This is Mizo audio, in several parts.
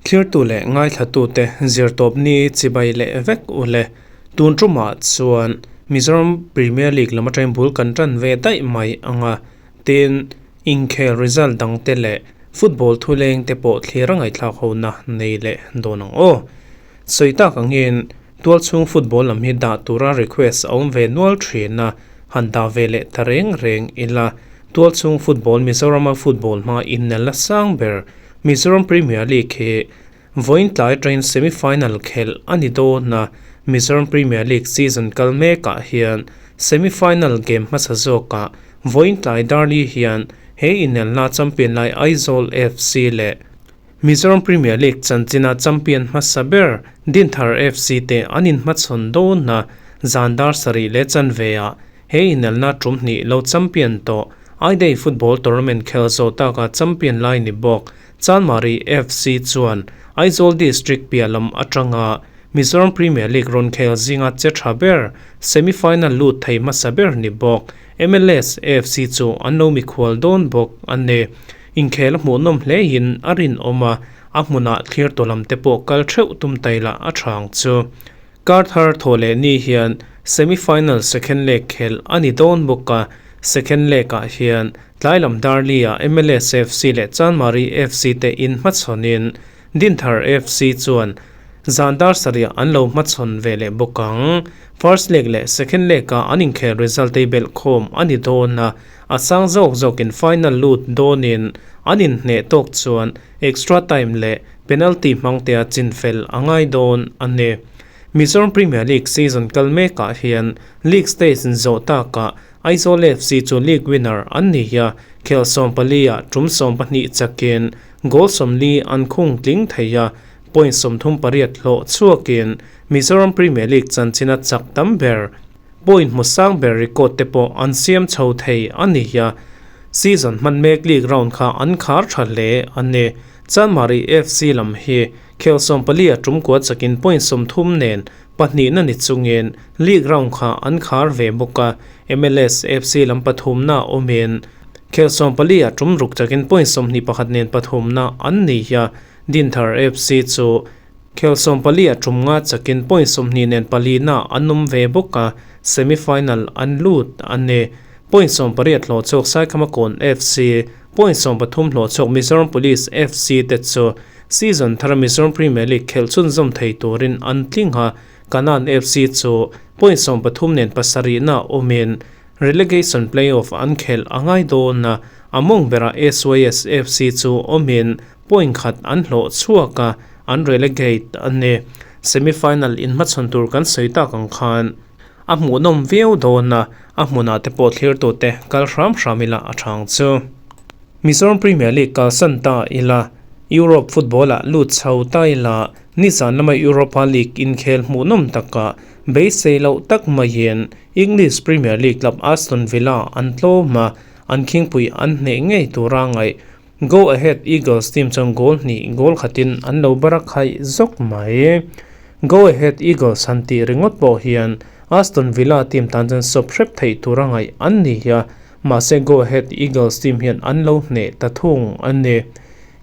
Thlirtu leh ngaithlatute zirtawpni chibai leh vek u le. Tun tumah chuan Mizoram Premier League lam atangin bul kan tan ve daih mai ang a, tin, inkhel result dangte leh football thuleng te pawh thlir a ngaihthlak hona nei leh dawn ang aw. Sawi tak angin tualchhung football lam hi dah tura request a awm ve nual thin a, han dah ve leh ta reng reng ila tualchhung football Mizorama football hmanga innel a sang ber Mizoram Premier League hi vawiin tlai atangin semi final khelh a ni dawn a, Mizoram Premier League season kal mekah hian semi final game hmasa zawkah vawiin tlai Darli hian he inelna champion lai Aizawl FC leh Mizoram Premier League chanchina champion hmasa ber Dinthar FC te an inhmachhawn dawn a, zan dar sarih leh chanveah he inelna tum hnih lo champion tawh I-Day Football Tournament khel zawh taka champion lai ni bawk Chanmari FC chuan Aizawl District piah lam atanga Mizoram Premier League rawn khel zinga che tha ber semi-final lut thei hmasa ber ni bawk MLS FC chu an lo mikhual dawn bawk a ni. Inkhel a hmuhnawm hlein a rinawm a, a hmunah thlir tawh lam te pawh kal theuh tum taila a tha ang chu. Kar thar thaw leh ni hian semi-final second leg khelh a ni dawn bawk a, second leg ah hian tlailam Darli-ah MLS FC leh Chanmari FC te inhmachhawnin Dinthar FC chuan zan dar sarih an lo hmachhawn ve leh bawk ang. First leg leh second leg ah an inkhel result ei belhkhawm a ni dawn a, a sang zawk zawkin final lut dawnin an inhneh tawk chuan extra time leh penalty hmangtea chinfel a ngai dawn a ni. Mizoram Premier League season kal mekah hian league stage zawh takah Aizawl FC chu league winner an ni a, khel 14 ah tum 12 chakin goal 40 an khung tling thei a, point 38 hlawh chhuakin Mizoram Premier League chanchina chak tam ber point hmu sang ber record te pawh an siam chho thei a ni a, season hman mek league round kha an khar tha hle a ni. Chanmari FC lam hi khel 14 a tum kua chakin point 30 nen pahnihna ni chungin league round kha an khar ve bawk a, MLS FC lam pathumna awmin khel 14 a tum ruk chakin point 21 nen pathumna an ni a, Dinthar FC chu khel 14 a tum nga chakin point 20 nen palina an awm ve bawk a, semi final an lut a ni. Point 18 hlawh chhuak Saikhamakawn FC, point 13 hlawh chhuak Mizoram Police FC te chu season thara Mizoram Premier League khelh chhunzawm thei turin an tling a, Kanan FC chu point 13 nen pasarihna awmin relegation play-off an khelh a ngai dawn a, a mawng berah SYS FC chu awmin point khat an hlawh chhuak a, an relegate a ni. Semi-final inhmachhawn tur kan sawi tak ang khan a hmuhnawm viau dawn a, a hmunah te pawh thlirtute kal hram hram ila a thang chu. Mizoram Premier League kalsan ta ila, Europe football-ah lut chho ta ila, nizan lama Europa League inkhel hmuhnawm takah beisei loh tak maiin English Premier League club Aston Villa an tlawm a, an khingpui an hneh ngei tura ngaih Go Ahead Eagles team chuan goal hnih goal khatin an lo bar a khaih zawk mai. Go Ahead Eagles han tih ringawt pawh hian Aston Villa team tan chuan sawp hrep theih tura ngaih an ni a, mahse Go Ahead Eagles team hian an lo hneh ta thung a ni.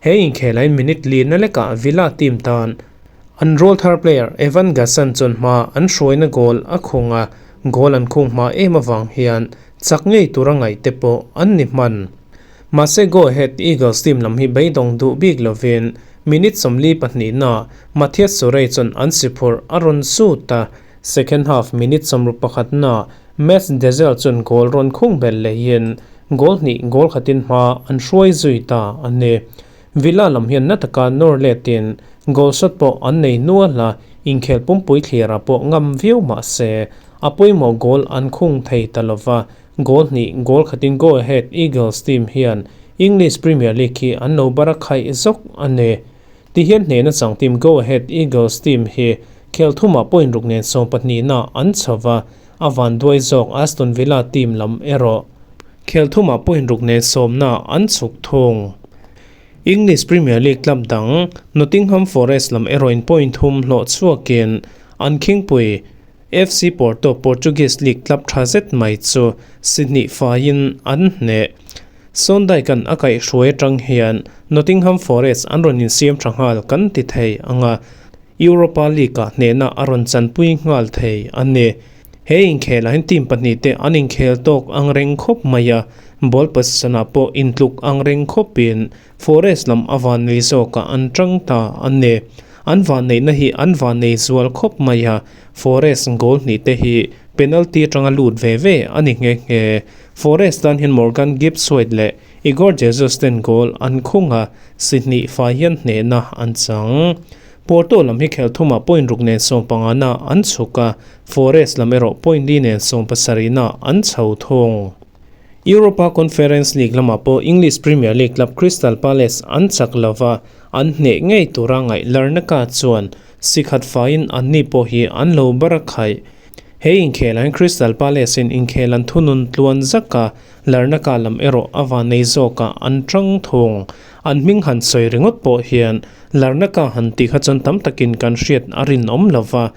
He inkhelain minute li na lekah Villa team tan an rawlthar player Evan Gassan chuan hma an hruaina goal a khung a, goal an khung hma em avang hian chak ngei tura ngaih te pawh an ni hman. Mahse Go Ahead Eagles team lam hi beidawng duh bik lovin minute 42 na Matthias Sorey chuan an si phurh a rawn sut a, second half minute 61 na Mats Dezel chuan goal rawn khung belh lehin goal hnih goal khatin hma an hruai zui ta a ni. Villa lam hian na taka nawr letin goal shot pawh an nei nual a, inkhel pumpui thlirah pawh ngam viau mahse a pawimawh goal an khung thei ta lova, Goal hnih goal khatin Go Ahead Eagles team hian English Premier League hi an lo bar a khaih zawk a ni. Tihian hnehna chang team Go Ahead Eagles team hi khel thumah point ruk nen 12 na an chho va, a van duai zawk Aston Villa team lam erawh khel thumah point ruk nen 10 na an chhuk thung. English Premier League club dang Nottingham Forest lam erawhin point thum hlawh chhuakin an khingpui. FC Porto Portuguese League club tha zet mai chu si hnih faiin an hneh. Sondaikan a kaihhruai atang hian Nottingham Forest an rawn insiam tha nghal kan ti thei ang a, Europa League-ah hnehna a rawn chanpui nghal thei a ni. He inkhelah hian team pahnihte an inkhel tawk ang reng khawp mai a, ball possession-ah pawh intluk ang reng khawpin Forest lam a vannei zawkah an tang ta a ni. An vanneihna hi an vannei zual khawp mai a, Forest goal hnih te hi penalty atanga lut ve ve a ni nghe nghe. Forest tan hian Morgan Gibbs-White leh Igor Jesus ten goal an khung a, si hnih fai hian hnehna an chang. Porto lam hi khelh thumah point ruk nen sawmpangana an chhuk a, Forest lam erawh point li nen sawmpasarihna an chho thung. Europa Conference League lamah pawh English Premier League club Crystal Palace an chak lova, an hneh ngei tura ngaih Larnaca chuan si khat faiin anni pawh hi an lo bar a khaih. He inkhelah hian Crystal Palace-in inkhel an thunun tluan zak a, Larnaca lam erawh a vanei zawkah an tang thung. An hming han sawi ringawt pawh hian Larnaca han tih kha chuan tam takin kan hriat a rinawm lova,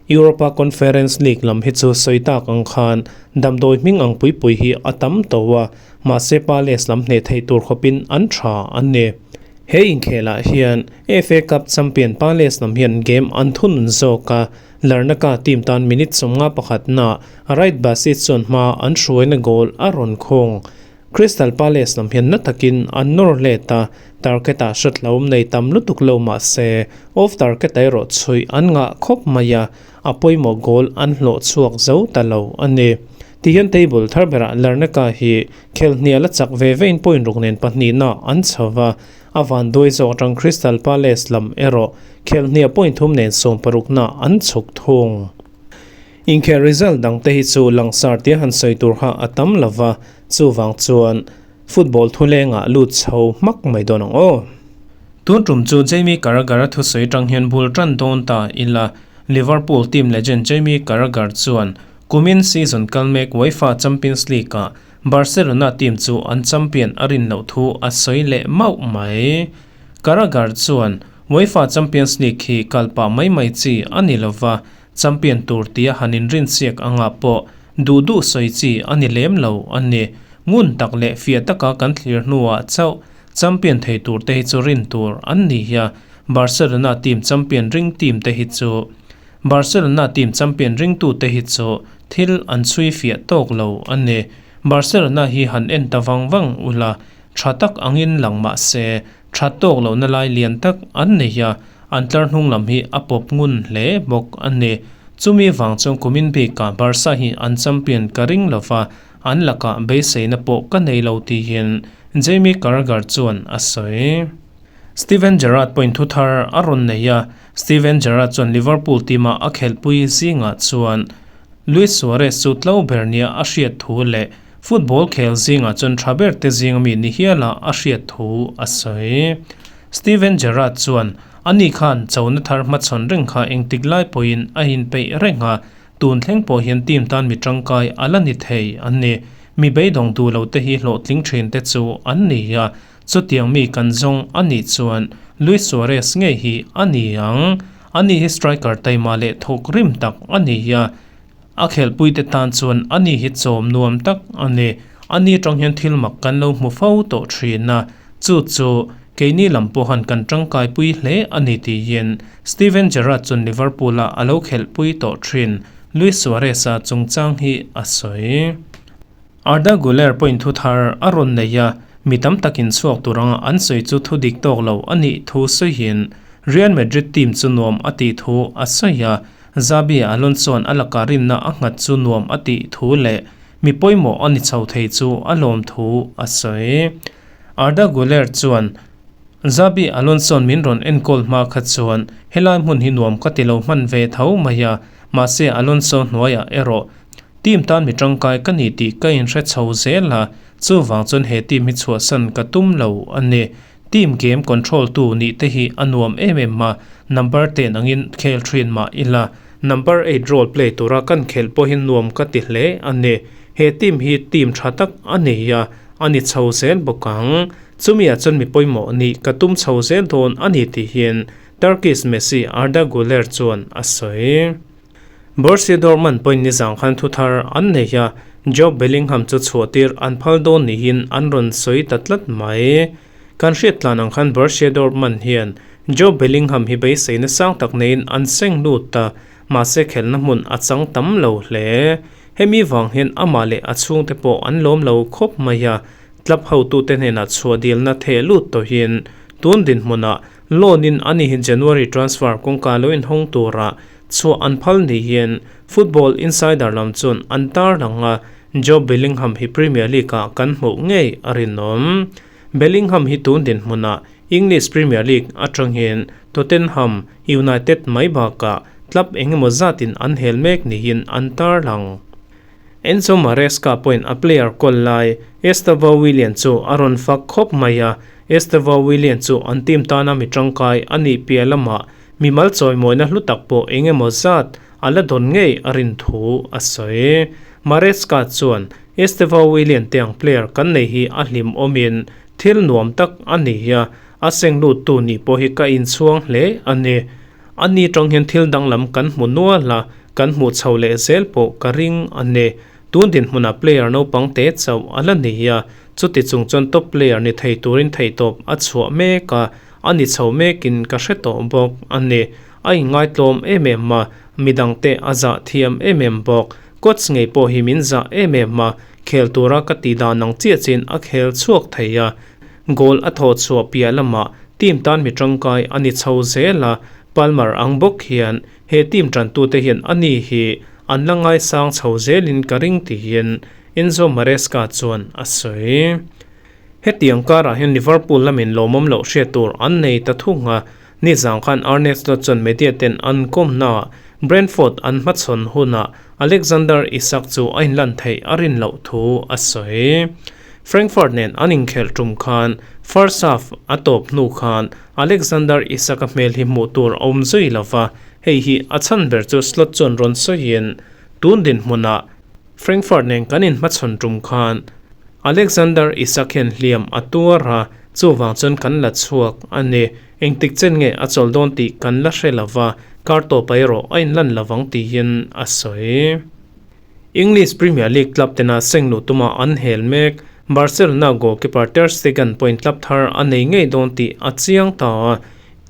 Europa Conference League lam hi chu sawi tak ang khan damdawi hming ang pui pui hi a tam to a, mahse Palace lam hneh theih tur khawpin an tha a ni. He inkhelah hian FA Cup champion Palace lam hian game an thunun zawk a, Larnaca team tan minute 51 na Right Basit chuan hma an hruaina goal a rawn khawng. Crystal Palace lam hian na takin an nawr let a, target-ah shot hlauhawm nei tam lutuk lo mah se, off target erawh chhuih an ngah khawp mai a, a pawimawh goal an hlawh chhuak zo ta lo a ni. Tihian table thar berah Larnaca hi khelhnial a chak ve vein point ruk nen pahnihna an chho va, a vanduai zawk atang Crystal Palace lam erawh khelhniah point thum nen 16na an chhuk thung. Inkhelh result dangte hi chu langsar tia han sawi tur kha a tam lo va, chuvang chuan football thulengah lut chho hmak mai dawn ang aw. Tun tum chu Jamie Carragher-a thusawi atang hian bul tan dawn ta ila, Liverpool team legend Jamie Carragher chuan kumin season kal mek UEFA Champions League-ah Barcelona team chu an champion a rin loh thu a sawi leh mauh mai. Carragher chuan UEFA Champions League hi kal pah mai mai chi a ni lo va, Champion tur tia han inrinsiak angah pawh duh duh sawi chi a ni lem lo a ni. Ngun tak leh fiah taka kan thlir hnuah chauh champion thei tur te hi chu rin tur an ni hi a, Barcelona team champion ring team te hi chu Barcelona team champion ringtu te hi chu thil an chhui fiah tawk lo a ni. Barcelona hi han en ta vang vang ula, tha tak angin lang mah se Tha tawk lohna lai lian tak an nei a, an tlar hnung lam hi a pawp ngun hle bawk a ni. Chumi vang chuan kumin bikah Barca hi an champion ka ring lova, an lakah beiseina pawh ka nei lo tiin Jamie Carragher chuan a sawi. Steven Gerrard pawhin thu thar a rawn nei a, Steven Gerrard chuan Liverpool team-a a khelhpui zingah chuan Luis Suarez chu tlo ber nia a hriat thu leh Football khel zingah chuan tha ber te zinga mi ni hiala a hriat thu a sawi. Steven Gerrard chuan, Ani khan chona thar hmachhawn reng kha engtik lai pawhin a inpeih reng a, tun thleng pawh hian team tan mi tangkai a la ni thei an ni. Mi beidawng duh lo te hi hlawhtling thin te chu an ni a, chutiang mi kan zawng a nih chuan Luis Suarez ngei hi a ni ang. Ani hi striker taima leh thawk rim tak a ni a, A khelhpuite tan chuan ani hi chawm nuam tak a ni. Ani atang hian thil mak kan lo hmu fo tawh thin a, chu chu keini lam pawhan kan tangkaipui hle a ni tiin Steven Gerrard chuan Liverpool-a a lo khelhpui tawh thin Luis Suarez-a chungchang hi a sawi. Arda Guler pawhin thu thar a rawn nei a, mi tam takin chhuak tur anga an sawi chu thu dik tawk lo a nih thu sawiin Real Madrid team chu nuam a tih thu a sawi a, Xabi Alonso-a'n a laka rinna a nghat chu nuam a tih thu leh mi pawimawh a ni chho thei chu a lawm thu a sawi. Arda Guler chuan, Xabi Alonso-a'n min rawn enkawl hma kha chuan helai hmun hi nuam ka ti lo hman ve tho mai a, mahse Alonso hnuaiah erawh team tan mi tangkai ka ni tih ka inhre chho zel a, chuvang chuan he team hi chhuahsan ka tum lo a ni. Team game control tu nih te hi a nuam em em a, number ten angin khel thin mah ila, number eight role play tura kan khelh pawhin nuam ka ti hle a ni. He team hi team tha tak a nei a, a ni chho zel bawk ang. Chumiah chuan mi pawimawh nih ka tum chho zel dawn a ni tihin Turkish Messi Arda Guler chuan a sawi. Borussia Dortmund pawhin nizang khan thuthar an nei a, Jobe Bellingham chu chhuahtir an phal dawn niin an rawn sawi ta tlat mai. Kan hriat tlan ang khan Borussia Dortmund hian Jobe Bellingham hi beiseina sang tak neiin an seng lut ta, mahse khelhna hmun a chang tam lo hle. Hemi vang hian amah leh a chhungte pawh an lawm lo khawp mai a, club hotute hnenah chhuah dilna theh lut tawhin tun dinhmunah loan in a ni hi January transfer kawngka lo inhawng tura chhuah an phal niin Football Insider lam chuan an tarlang a, Jobe Bellingham hi Premier League-ah kan hmuh ngei a rinawm. Bellingham hi tun dinhmunah English Premier League atangin Tottenham United mai bakah club engemaw zatin an hel mek niin an tarlang. Enzo Maresca pawhin a player kawl lai Estevao Willian chu a rawn fak khawp mai a, Estevao Willian chu an team tana mi tangkai a nih piah lamah mimal chawimawina hlu tak pawh engemaw zat a la dawn ngei a rin thu a sawi. Maresca chuan Estevao Willian te ang player kan nei hi a hlim awmin thil nuam tak a ni a, a seng luttu nih pawh hi ka inchhuang hle a ni. A ni tang hian thil danglam kan hmu nual a, kan hmuh chho leh zel pawh ka ring a ni. Tun dinhmunah player naupang te chauh a la ni a, chuti chung chuan top player ni thei turin theihtawp a chhuah mek a, a ni chho mekin ka hre tawh bawk a ni. A inngaitlawm em em a, midangte a zah thiam em em bawk. Coach ngei pawh hi min zah em em a, khel tura ka tih dan ang chiah chin a khel chhuak thei a. Goal a thawh chhuah piah lamah team tan mi tangkai a ni chho zel a, Palmer ang bawk hian he team tantute hian a ni hi an la ngaisang chho zelin ka ring tiin Enzo Maresca chuan a sawi. Hetiang karah hian Liverpool lamin lawmawm loh hriat tur an nei ta thung a, nizang khan Arne Slot chuan media ten an kawmnaah Brentford an hmachhawn hunah Alexander Isak chu a inlan theih a rin loh thu a sawi. Frankfurt nen an inkhelh tum khan first half a tawp hnu khan Alexander Isak-a hmel hi hmuh tur a awm zui lo va, hei hi a chhan ber chu Slot chuan rawn sawiin tun dinhmunah Frankfurt nen kan inhmachhawn tum khan Alexander Isak hian hliam a tuar a, chuvang chuan kan la chhuak a ni. Engtik chen nge a chawl dawn tih kan la hre lo va, kar tawpa erawh a inlan lo vang tiin a sawi. English Premier League club tena seng luh tuma an hel mek. Barcelona goalkeeper Ter Stegen pawhin club thar a nei ngei dawn tih a chiang ta a,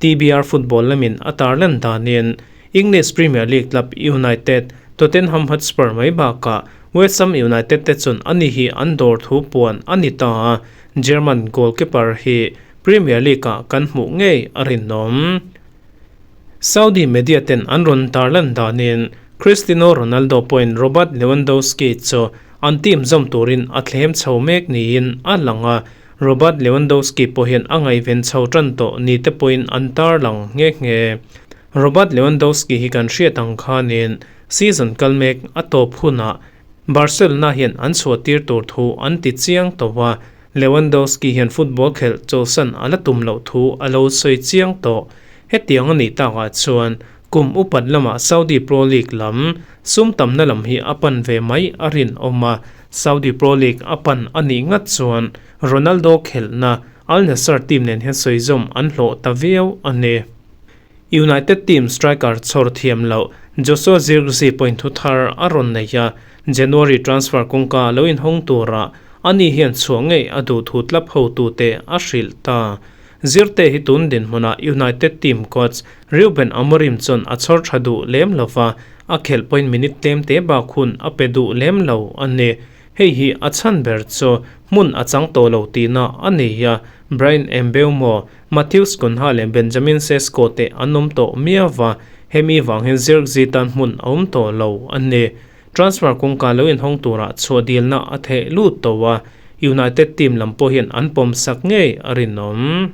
TBR football lamin a tarlan danin English Premier League club United, Tottenham Hotspur mai bakah West Ham United te chuan ani hi an dawr thu puan a ni ta a, German goalkeeper hi Premier League-ah kan hmuh ngei a rinawm. Saudi media ten an rawn tarlan danin Cristiano Ronaldo pawhin Robert Lewandowski chu an team zawm turin a thlem chho mek niin a lang a, Robert Lewandowski pawh hian a ngaihven chho tan tawh ni te pawhin an tarlang nghe nghe. Robert Lewandowski hi kan hriat ang khanin season kal mek a tawp hunah Barcelona hian an chhuahtir tur thu an ti chiang tawh a, Lewandowski hian football khelh chawlhsan a la tum loh thu a lo sawi chiang tawh. Hetiang a nih takah chuan kum upat lamah Saudi Pro League lam sum tamna lam hi a pan ve mai a rinawm a, Saudi Pro League a pan a nih ngat chuan Ronaldo khelhna Al Nassr team nen hian sawizawm an hlawh ta viau a ni. United team striker chhawr thiam loh Joshua Zirkzee pawhin thu thar a rawn nei a, January transfer kawngka lo inhawng turah ani hian chhuah ngei a duh thu club hotute a hrilh ta. Zirte hi tun dinhmunah United team coach Ruben Amorim chuan a chhawr tha duh lem lo va, a khelh pawhin minute tlem te bak hun a pe duh lem lo a ni. Hei hi a chhan ber chu hmun a chang tawh lo tihna a ni a, Bryan Mbeumo, Matheus Cunha leh Benjamin Sesko te an awm tawh miau va, hemi vang hian Zirkzee tan hmun a awm tawh lo a ni. Transfer kawngka lo inhawng turah chhuah dilna a theh lut tawh a, United team lam pawh hian an pawm sak ngei a rinawm.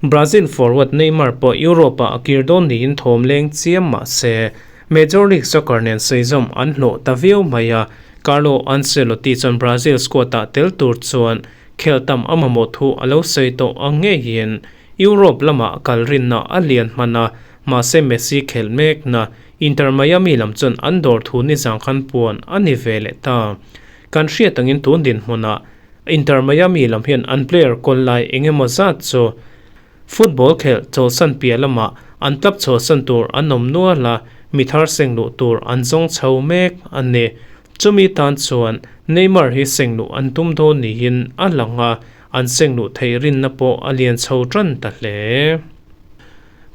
Brazil forward Neymar pawh Europe-ah a kir dawn niin thawm leng chiam mah se, Major League Soccer nen sawizawm an hlawh ta viau mai a, Carlo Ancelotti chuan Brazil squad-ah tel tur chuan khel tam a mamawh thu a lo sawi tawh ang ngeiin Europe lamah kal rinna a lian hman a, mahse Messi khelh mekna Inter Miami lam chuan an dawr thu nizang khan puan a ni ve leh ta. Kan hriat angin tun dinhmunah Inter Miami lam hian an player kawl lai eng emaw zat chu football khelh chawlhsan piah lamah an club chhuahsan tur an awm nual a, mi thar seng luh tur an zawng chho mek a ni. Chumi tan chuan Neymar hi seng luh an tum dawn niin a lang a, an seng luh theih rinna pawh a lian chho tan ta hle.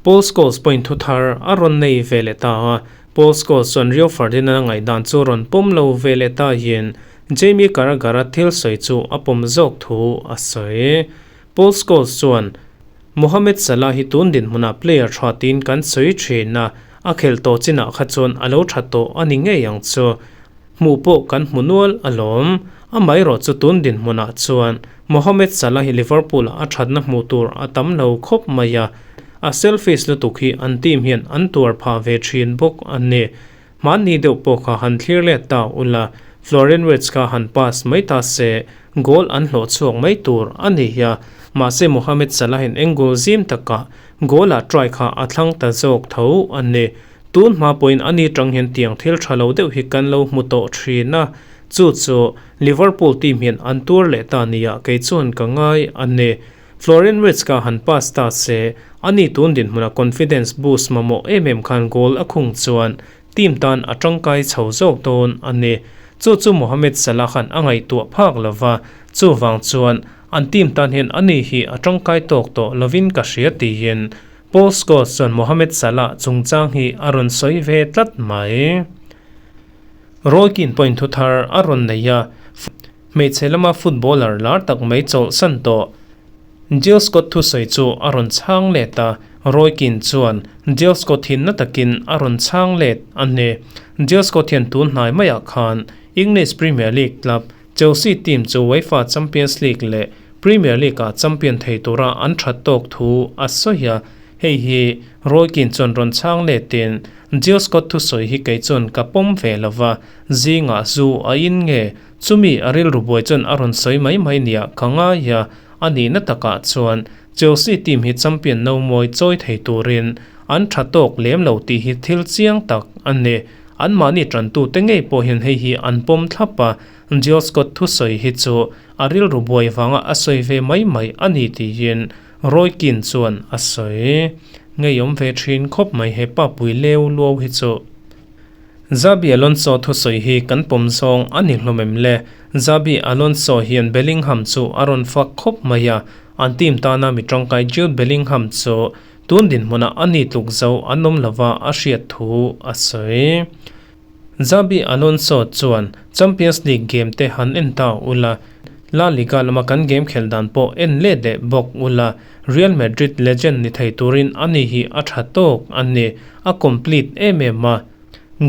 Paul Scholes pawhin thu thar a rawn nei ve leh ta a, Paul Scholes chuan Rio Ferdinand-a ngaihdan chu rawn pawm lo ve leh ta in Jamie Carragher-a thil sawi chu a pawm zawk thu a sawi. Paul Scholes chuan, Mohamed Salah hi tun dinhmunah player tha tiin kan sawi thin a, a khelh tawh chinah kha chuan a lo tha tawh a ni ngei ang chu. Hmuh pawh kan hmu nual alawm. Amaherawh chu tun dinhmunah chuan Mohamed Salah hi Liverpool-ah a thatna hmuh tur a tam lo khawp mai a, a selfish lutuk hi an team hian an tuar phah ve thin bawk a ni. Hmanni deuh pawh kha han thlir let ta ula, Florian Wirtz kha han pass mai ta se, goal an hlawh chhuak mai tur a ni a, mahse Mohamed Salah-in eng goal zim takah goal-ah try kha a thlang ta zawk tho a ni. Tun hma pawhin a ni tang hian tiang thil tha lo deuh hi kan lo hmu tawh thin a, chu chu Liverpool team hian an tur leh ta nia kei chuan ka ngai a ni. Florian Wirtz kha han pass ta se, ani tun dinhmuna confidence boost mamawh em em khan goal a khung chuan team tan a tangkai chho zawk dawn a ni. Chu chu Mohamed Salah khan a ngaihtuah phak lo va, chuvang chuan an team tan hian ani hi a tangkai tawk tawh lovin ka hria tiin Paul Scholes chuan Mohamed Salah chungchang hi a rawn sawi ve tlat mai. Roy Keane pawhin thu thar a rawn nei a. Hmeichhe lama footballer lar tak mai chawlhsan tawh Jill Scott thusawi chu a rawn chhang let a, Roy Keane chuan Jill Scott hi na takin a rawn chhang let a ni. Jill Scott hian tun hnai maiah khan English Premier League club Chelsea team chu UEFA Champions League leh Premier League-ah champion thei tura an that tawk thu a sawi a, Hei hi Roy Keane chuan rawn chhang letin, Jill Scott thusawi hi kei chuan ka pawm ve lo va, zingah zu a in nge? Chumi a rilru buai chuan a rawn sawi mai mai nia ka ngai a, a nihna takah chuan Chelsea team hi champion no mawi chawi thei turin an tha tawk lem lo tih hi thil chiang tak a ni. Anmahni tantute ngei pawh hian hei hi an pawm thlap a, Jill Scott thusawi hi chu a rilru buai vanga a sawi ve mai mai a ni tiin Roy Keane chuan a sawi. Ngeiawm ve thin khawp mai he pa pui leu luau hi chu. Xabi Alonso thusawi hi kan pawm zawng a ni hlawm em le? Xabi Alonso hian Bellingham chu a rawn fak khawp mai a, an team tana mi tangkai Jude Bellingham chu tun dinhmunah a ni tluk zo an awm lova a hriat thu a sawi. Xabi Alonso chuan Champions League game te han en ta ula, La Liga lama kan game khelh dan pawh en let leh bawk ula, Real Madrid legend ni thei turin ani hi a tha tawk a ni, a complete em em a.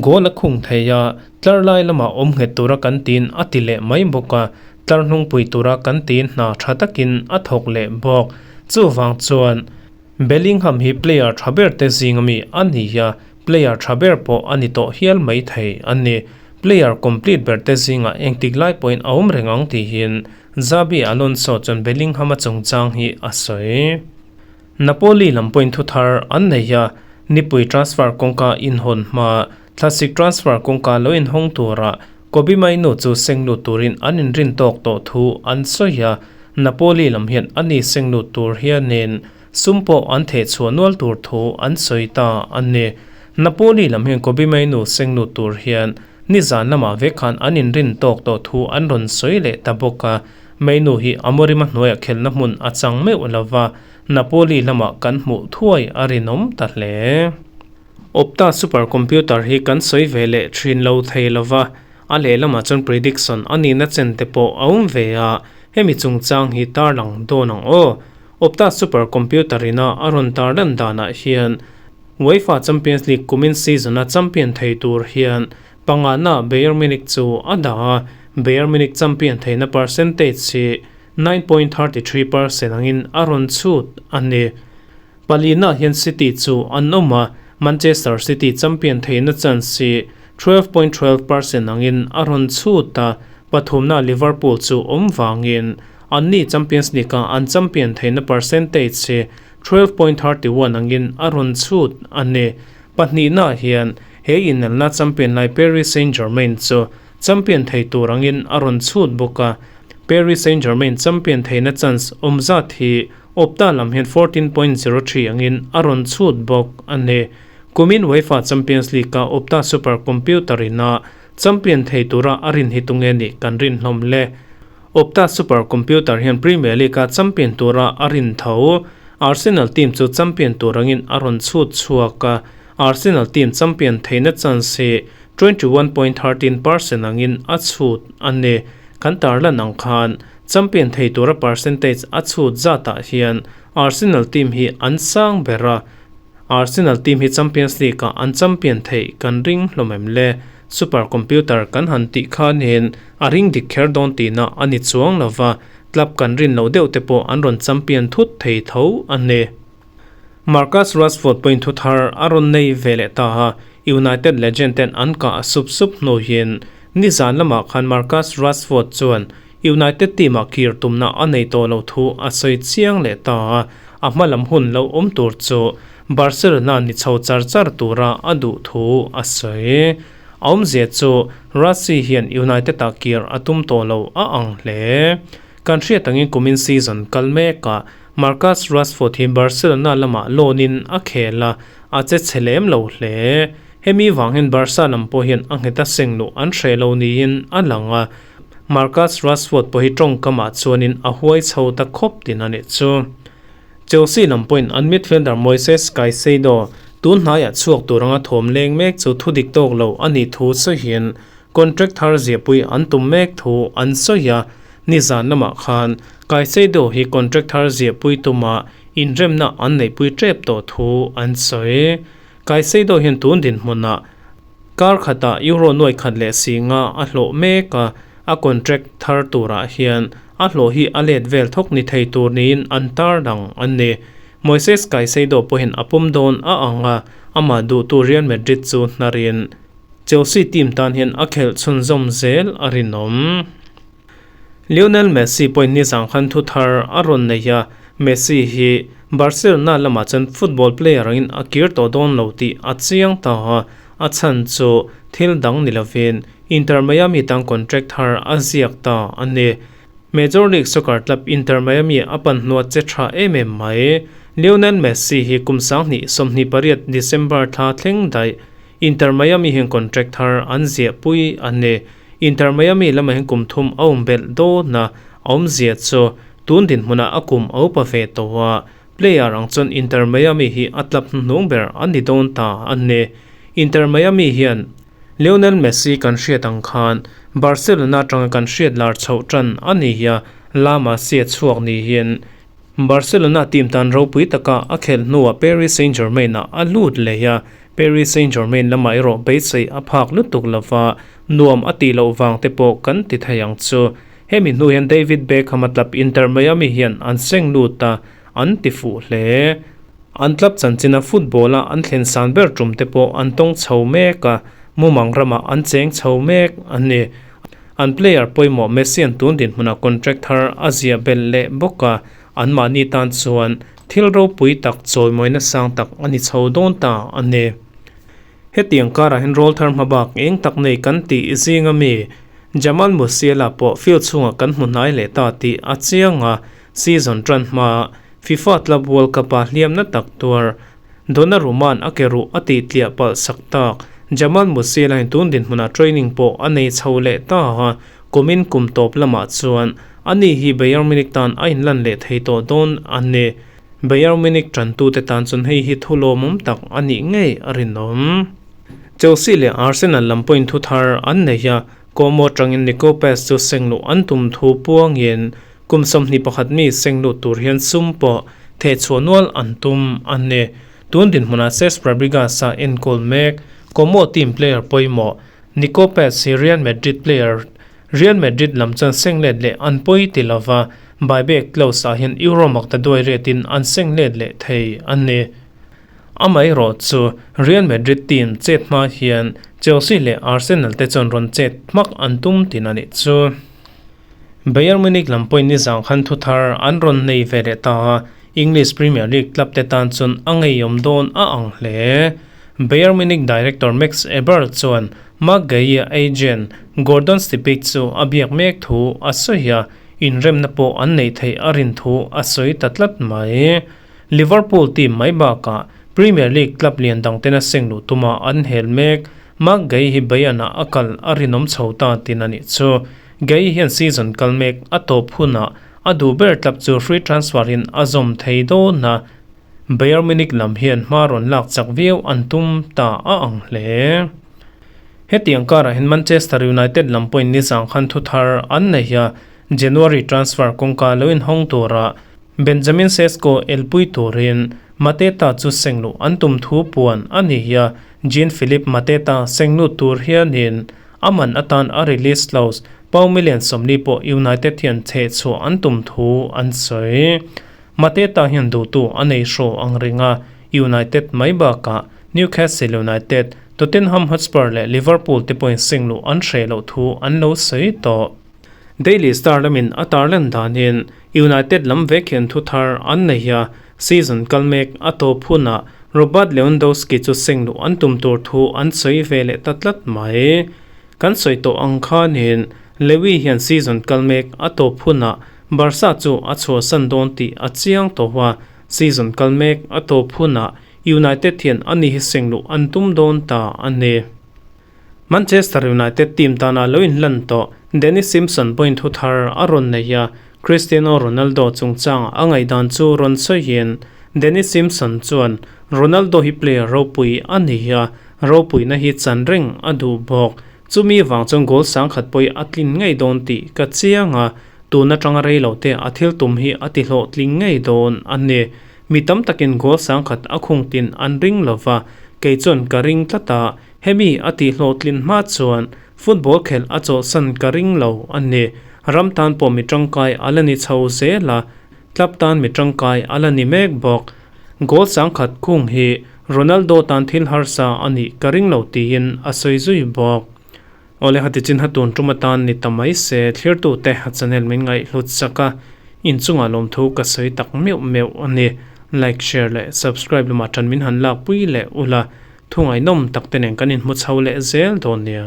Goal a khung thei a, tlar lai lamah awm nghet tura kan tiin a ti leh mai bawk a, tlar hnungpui tura kan tiin hna tha takin a thawk leh bawk. Chuvang chuan Bellingham hi player tha ber te zing ami a ni a, Player tha ber pawh a ni tawh hial mai thei a ni. Player complete ber te zingah engtik lai pawhin a awm reng ang tihin Xabi Alonso chuan Bellingham-a chungchang hi a sawi. Napoli lam pawhin thu thar an nei a, nipui transfer kawngka inhawn hma thlasik transfer kawngka lo inhawng turah Kobbie Mainoo chu seng lut turin an inrin tawk tawh thu an sawi a, Napoli lam hian a ni seng lut tur hianin Sum pawh an theh chhuah nual tur thu an sawi ta a ni. Napoli lam hian Kobbie Mainoo seng lut tur hian nizan lamah vek khan an inrin tawk tawh thu an rawn sawi leh ta bawk a. Mainoo hi Amorim-a hnuaiah khelhna hmun a chang meuh lo va, Napoli lamah kan hmuh thuai a rinawm ta hle. Opta super computer hi kan sawi ve leh thin lo thei lo va, a lehlamah chuan prediction a nihna chen te pawh a awm ve a, hemi chungchang hi tarlang dawn ang aw. Opta Super Computer ina a rawn tar lan danah hian UEFA Champions League kumin season-a champion thei tur hian pangana Bayern Munich chu a dah a, Bayern Munich champion theihna percentage hi 9.33% angin a rawn chhut a ni. Palina hian City chu an awm a, Manchester City champion theihna chance hi 12.12% angin a rawn chhut a, pathumna Liverpool chu awm vangin Anni Champions League-a an champion theihna percentage hi 12.31 angin a rawn chhut a ni. Pahnihnaah hian he inelna champion lai Paris Saint-Germain chu champion thei tur angin a rawn chhut bawk a. Paris Saint-Germain champion theihna chance awm zat hi Opta lam hian 14.03 angin a rawn chhut bawk a ni. Kumin UEFA Champions League-a Opta Super Computer ina champion thei tura a rin hi tunge nih kan rin hlawm le. Opta Super Computer hian Premier League-a champion tura a rin tho. Arsenal team chu champion tur angin a rawn chhut chhuak a, Arsenal team champion theihna chance hi 21.13% angin a chhut a ni. Kan tarlan ang khan champion thei tura percentage a chhut zatah hian Arsenal team hi an sang ber a, Arsenal team hi Champions League ah an champion theih kan ring hlawm em le? Super computer kan han tih khanin a ring dik kher dawn tihna a ni chuang lo va, club kan rin loh deuh te pawh an rawn champion thut thei tho a ni. Marcus Rashford pawhin thu thar a rawn nei ve leh ta a, United legend ten an kah sup sup hnuin nizan lamah khan Marcus Rashford chuan United team ah kir tumna a nei tawh loh thu a sawi chiang leh ta a, a hma lam hun lo awm tur chu Barcelona ni chho char char tura a duh thu a sawi. A awmzia chu Rassi hian United ah kir a tum tawh lo a ang hle. Kan hriat angin kumin season kal mekah Marcus Rashford hi Barcelona lamah loan in a khel a, a che chhe lem lo hle. Hemi vang hian Barca lam pawh hian a nghet a seng luh an hreh lo niin a lang a. Marcus Rashford pawh hi tawngkamah chuanin a huai chho ta khawp tin a nih chu. Chelsea lam pawhin an midfielder Moises Caicedo tun hnaiah chhuak tur anga thawm leng mek chu thu dik tawk lo a nih thu sawiin contract thar ziahpui an tum mek thu an sawi a, nizan lamah khan Caicedo hi contract thar ziahpui tuma inremna an neihpui tep tawh thu an sawi. Caicedo hian tun dinhmunah Kar khatah Euro nuai khat leh si nga a hlawh mek a, a contract thar turah hian a hlawh hi a let vel thawk ni thei tur niin an tar dang a ni. Moises Caicedo pawhin a pawm dawn a ang a, amah duhtu Real Madrid chu hnarin Chelsea team tan hian a khelh chhunzawm zel a rinawm. Lionel Messi pawhin nizang khan thu thar a rawn nei a, Messi hi Barcelona lamah chuan football player angin a kir tawh dawn lo tih a chiang ta a, a chhan chu thil dang ni lovin Inter Miami tan contract thar a ziak ta a ni. Major League Soccer club Inter Miami a pan hnua che tha em em mai. Lionel Messi hi kum 2028 December thla thleng daih Inter Miami hian contract thar an ziahpui a ni. Inter Miami lamah hian kum thum a awm belh dawn a, a awmzia chu tun dinhmunah a kum a upa ve tawh a, player ang chuan Inter Miami hi a club hnuhnung ber a ni dawn ta a ni. Inter Miami hian Lionel Messi kan hriat ang khan Barcelona atanga kan hriat lar chhoh tan a ni a, La Masia chhuak niin Barcelona team tan ropui taka a khelh hnuah Paris Saint-Germain-ah a lut leh a, Paris Saint-Germain lamah erawh beisei a phak lutuk lova nuam a tih loh vang te pawh kan ti thei ang chu. Hemi hnu hian David Beckham a club Inter Miami hian an seng lut a, an ti fuh hle. An club chanchina football-a an thlen san ber tum te pawh an tawng chho mek a, mumang ramah an cheng chho mek a ni. An player pawimawh Messi-a'n tun dinhmunah contract thar a ziah belh leh bawk a, anmahni tan chuan thil ropui tak chawimawina sang tak a ni chho dawn ta a ni. Hetiang karah hian rawl thar hma bak eng tak nei kan tih zinga mi Jamal Musiala pawh field chhungah kan hmu hnai leh ta tih a chiang a, season tan hmaa FIFA Club World Cup-a hliamna tak tuar Donnarumma'n a ke ruh a tih tliah palh sak tak. Jamal Musiala in tun dinhmunah training pawh a nei chho leh ta a, kumin kum tawp lamah chuan ani hi Bayern Munich tan a inlan leh thei tawh dawn a ni. Bayern Munich tantute tan chuan hei hi thu lawmawm tak a nih ngei a rinawm. Chelsea leh Arsenal lam pawhin thu thar an nei a, Como atangin Nico Paz chu seng luh an tum thu puangin Kum 21 mi seng lut tur hian sum pawh thehchhuah nual an tum a ni. Tun dinhmunah Cesc Fabregas a enkawl mek. Como team player pawimawh Nico Paz hi Real Madrid player Real Madrid lam chuan seng let leh an pawi ti lova, buyback clause ah hian Euro makta duai retin an seng let leh thei a ni. Amaherawh chu Real Madrid team chet hma hian Chelsea leh Arsenal te chuan rawn chet hmak an tum tin a nih chu. Bayern Munich lam pawhin nizang khan thu thar an rawn nei ve leh ta a, English Premier League club te tan chuan a ngeiawm dawn a ang hle. Bayern Munich director Max Eberl chuan Marc Guehi-a agent Gordon Stipich chu a biak mek thu a sawi a, inremna pawh an neih theih a rin thu a sawi ta tlat mai. Liverpool team mai bakah Premier League club lian dang tena seng luh tuma an hel mek. Marc Guehi hi Bayern-ah a kal a rinawm chho ta tin a nih chu. Guehi hian season kal mek a tawp hunah a duh ber club chu free transfer in a zawm thei dawn a, Bayern Munich lam hian hma rawn lak chak viau an tum ta a ang hle. Hetiang karah hian Manchester United lam pawhin nizang khan thu thar an nei a, January transfer kawngka lo inhawng tura Benjamin Sesko elpui turin Mateta chu sengluh an tum thu puan a ni a, Jean-Philippe Mateta senglut tur hianin a man atan a release clause pound million 40 pawh United hian chhehchhuah an tum thu an sawi. Mateta hian duhtu a nei hraw ang ring a, United mai bakah Newcastle United, Tottenham Hotspur leh Liverpool te pawhin sengluh an hreh loh thu an lo sawi tawh. Daily Star lamin a tarlan danin United lam vek hian thu thar an nei a, season kal mek a tawp hunah Robert Lewandowski chu sengluh an tum tur thu an sawi ve leh ta tlat mai. Kan sawi tawh ang khanin Lewy hian season kal mek a tawp hunah Barca chu a chhuahsan dawn tih a chiang tawh a, season kal mek a tawp hunah United hian ani hi sengluh an tum dawn ta a ni. Manchester United team tana lo inhlan tawh Danny Simpson pawhin thu thar a rawn nei a, Cristiano Ronaldo chungchang a ngaihdan chu rawn sawiin Danny Simpson chuan, Ronaldo hi player ropui a ni a, ropuina hi chan reng a duh bawk. Chumi vang chuan goal sangkhat pawhi a tlin ngei dawn tih ka chiang a, tun atanga rei lo te a thil tum hi a ti hlawhtling ngei dawn a ni. Mi tam takin goal sangkhat a khung tin an ring lova, kei chuan ka ring tlat a, Hemi a tihhlawhtlin hma chuan football khelh a chawlhsan ka ring lo a ni. Ram tan pawh mi tangkai a la ni chho zel a, club tan mi tangkai a la ni mek bawk. Goal sangkhat khung hi Ronaldo tan thil harsa a nih ka ring lo tiin a sawi zui bawk. Awle hati chin ha tun tum atan ni ta mai se thlirtute a channel min ngaihhlut sak a, inchungah lawmthu ka sawi tak meuh meuh a ni. Like, share leh subscribe lamah tan min han lakpui leh ula. Thu ngaihnawm tak te nen kan inhmu chho leh zel dawn nia.